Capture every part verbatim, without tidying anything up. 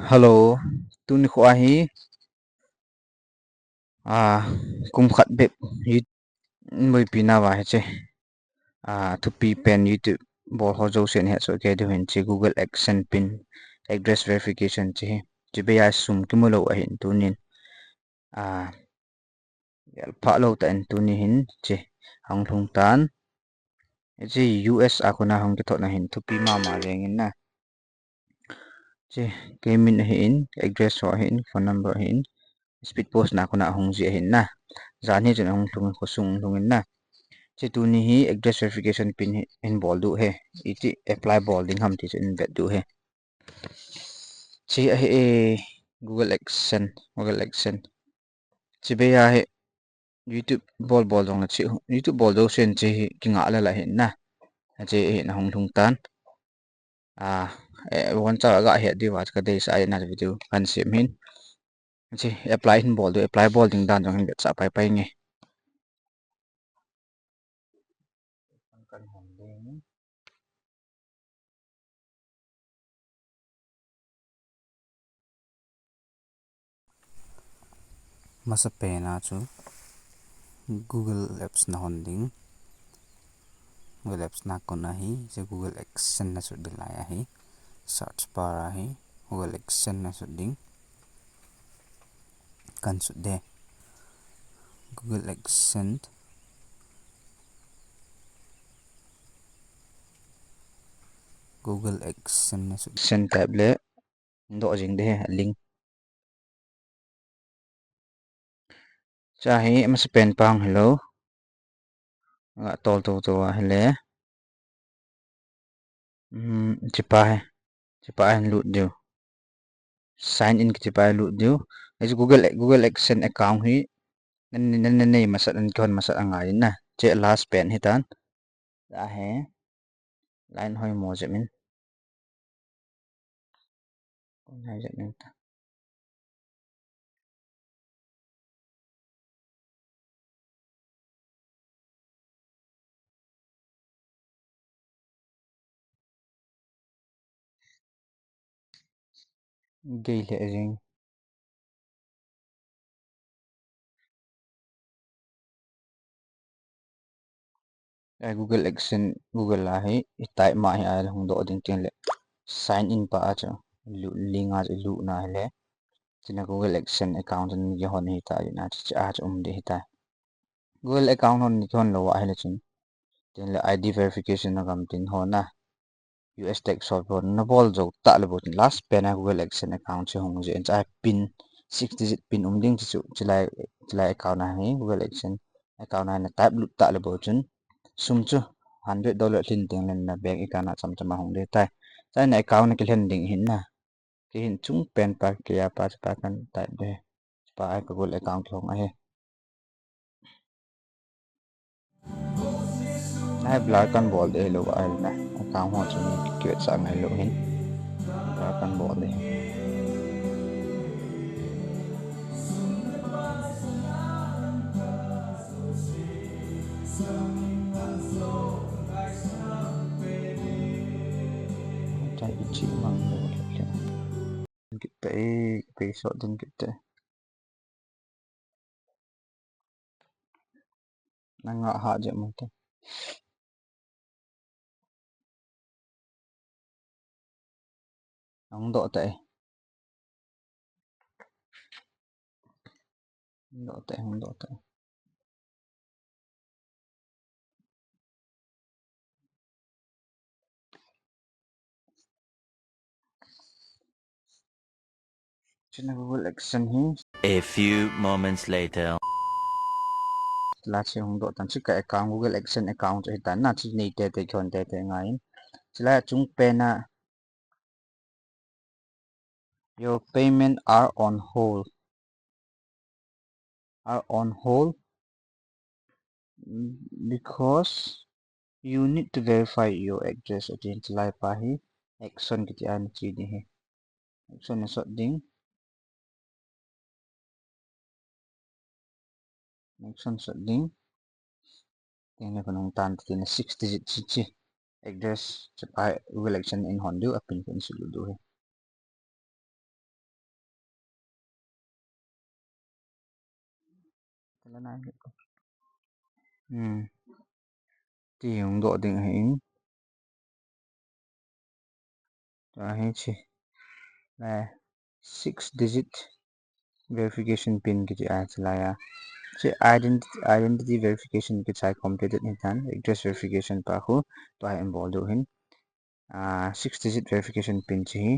Hello, tuni kho ahi, ah, kum khat bep, boipi nauva hiche, ah, thupi pen YouTube bol ho jousen hesoh kei diu hin hiche Google AdSense pin address verification hiche hi. Hiche beiya sum kimu lou ahin tunin. Ah, gel pha lou tah in tuni hin hiche ahung lhung tan. Hiche U S a kona hung kithot na hin thupi mama jeng in na. Hiche kei min ahin, address ho ahin, phone number ahin, speed post na kona ahung ji ahin na. Jan hi chun ahung lhung in, khosung lhung in na. Hiche tuni hi address verification pin hi, hin bol diu ahi. Iti apply bol ding ham ti chu hin vet diu ahi. Hiche ahi, eh, Google AdSense, Google AdSense. Hiche beiya hi YouTube bol bol jong le hiche, YouTube bol jousen hiche hi kingah lel ahin na. Hiche hi ahung lhung tan. Ah, eh, von cha ga het diu va ka deisah a na video kan sem hin. Hiche apply hin bol diu, apply bol ding dan jong hin vetsah pai pai nge. Masapen a chu Google Apps na hon ding. Google Apps na kon ahi, hiche Google AdSense na sut ding lai ahi. Search bar ahi, Google AdSense na sut ding. Kan sut de. Google AdSense. Google AdSense na sut. AdSense type le. Doh jing de hi, link. Hiche hi masapen pa hung hilou. Nga tol to to a hile. Hmm, hiche pa hi. Hiche pa hin lut diu. Sign in kiti pa hi lut diu. Hiche Google, Google AdSense account hi. Nan, nan, nan nei masat, nan kihon masat angai na. Hiche last pen hitan. Ahi. Line hoi mo jep in. Kon hai jep in ta. Gei lheh jing. Eh, Google AdSense, Google a hi, i type ma hi a hung doh ding tin le. Sign in pa a chu, lu-, link a chu lut na hile. Chuna Google AdSense account chun kihon hita, ina chu, chu a chu um ding hita. Google account hon ni hon lou ahile chun. Tin le I D verification na gam tin hon na. U S tax software na bol jou tah le bou chun last pen a Google AdSense account chu hung jin, chai pin, six digit pin um ding chu, chu lai, chu lai account a hi Google AdSense account a na type lut tah le bou chun sum chu hundred dollar lhin ding le na bank account a cham cham a hung ding tai. Chai na account na kilhen ding hin na. Kei hin chung pen pa, kei a pa, chu pa kan type de. Chu pa a ka Google account kihong ahi. Nai blur kan bol de lou a na. Account ho chu ni kiwet sa ngai lou hin. Blur kan bol de. Chai ichi mang lou le. Kit te, eh, kei sot ding kit te. Nang a ha je mo te. Hung doh te. Hung doh te, hung doh te. Chuna Google AdSense hi. A few moments later. La che hung doh tan, chu ka account, Google AdSense account chu hitan na, chu nei tete, kihon tete ngai. Chu la chung pen a, your payment are on hold. Are on hold because you need to verify your address. Atin chu lai pa hi action kiti a na che ding hi. Action na sot ding. Action sot ding. Tin le kon hung tan tin le six digit chu chu. Address chu pa hi Google AdSense in hon diu a pin kon sut lut diu hi. Hmm. Ti hung doh ding ahin. Tua hi chi. La six digit verification pin kiti a chi la ya. Chi ident-, identity verification kichai completed hitan, address verification pa khu, tua hi in bol diu hin. Ah, six digit verification pin chi hi,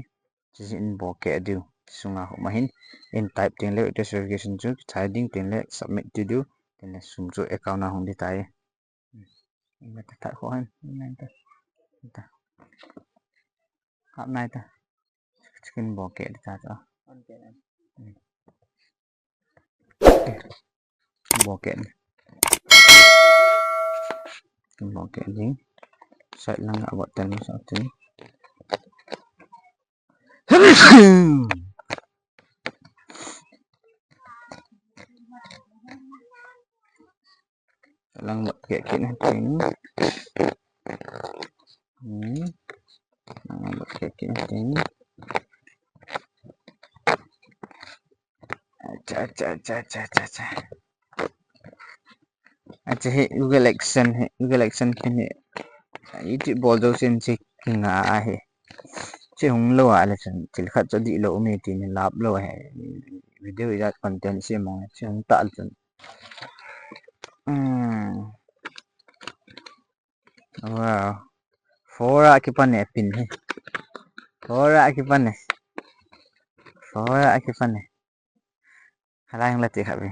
chi hi in bol keh diu, sunga khu ma hin, in type teng le address verification chu kichai ding teng le submit ti diu, teng le sum chu account a hung di tai. Ina ta, ta kho han, ina ta. Ta. Kap nai ta. Skin bokeh di ta ta. Bokeh. Skin bokeh ding. Side lang a button sa tin. Lang bot keh keh na tin. Hmm. Lang bot keh keh na tin. Acha, acha, acha, acha, acha, acha. Acha, hi Google AdSense, hi Google AdSense pin hi. YouTube bol jo sin chi kinga a hi. Chi hung lou a le chun, thil khat chu dih lou um e ti ni lap lou a hi. Video ijat content sem mong, chi hung ta le chun. Hmm. Wow. Four a kipan e pin hi. Four a kipan e. Four a kipan e. Halang la ti khabe.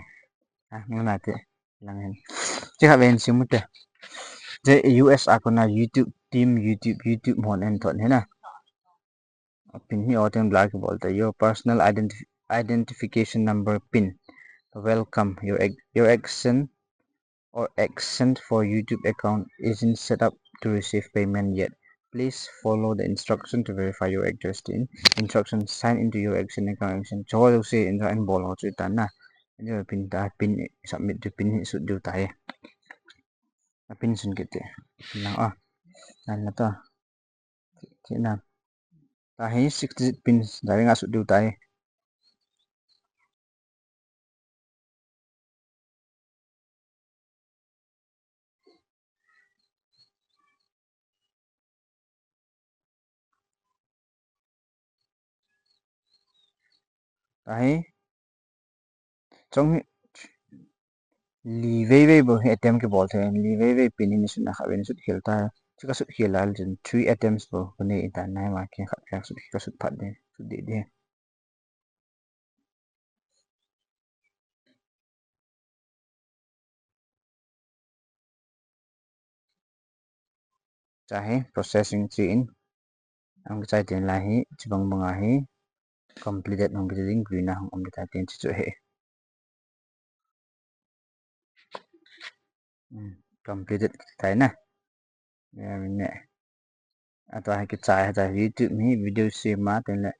Ah, nguna ti. Lang hin. Ti khabe hin simu te. Je U S a kona YouTube team, YouTube, YouTube mon en thon hina. Pin hi o teng bla kibol ta. Your personal identif-, identification number pin. Welcome. Your ex-, your accent or accent for YouTube account isn't set up to receive payment yet. Please follow the instruction to verify your address. The in-, instruction, sign into your accent account accent. Cho do se in in bol ho chu ta na. Ni pin ta pin submit to pin hi sut diu ta ye. A pin sun kit te. Na a. Nan na ta. Ti na. Ta hi six digit pin da ring a sut diu ta ye. Tahi. Chong hi. Li vei vei bou hi attempt kibol thei. Li vei vei pin hi ni sut na kha vei ni sut khel ta. Chu ka sut khel a le chun three attempts bou. Ka nei ta nai ma khen khat khen sut ka sut phat de. Sut de de. Cha hi processing chi in. Ang chai tin la hi, chi bang bang a hi. Completed hong bit ding green a hong om ta tin chi chu he. Hmm, completed tai na. Ya, min ne. Ata ha kichai ha ta YouTube mi video sem ma tin le.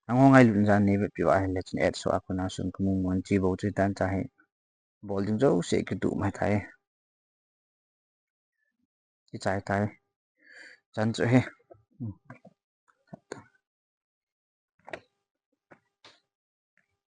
Ang ho ngailut jan nei ve pi va le chin et so a kona sung kumu mon chi bou chi tan cha hi. Bol ding jo se kitu ma tai. Kichai tai. Chan chu he.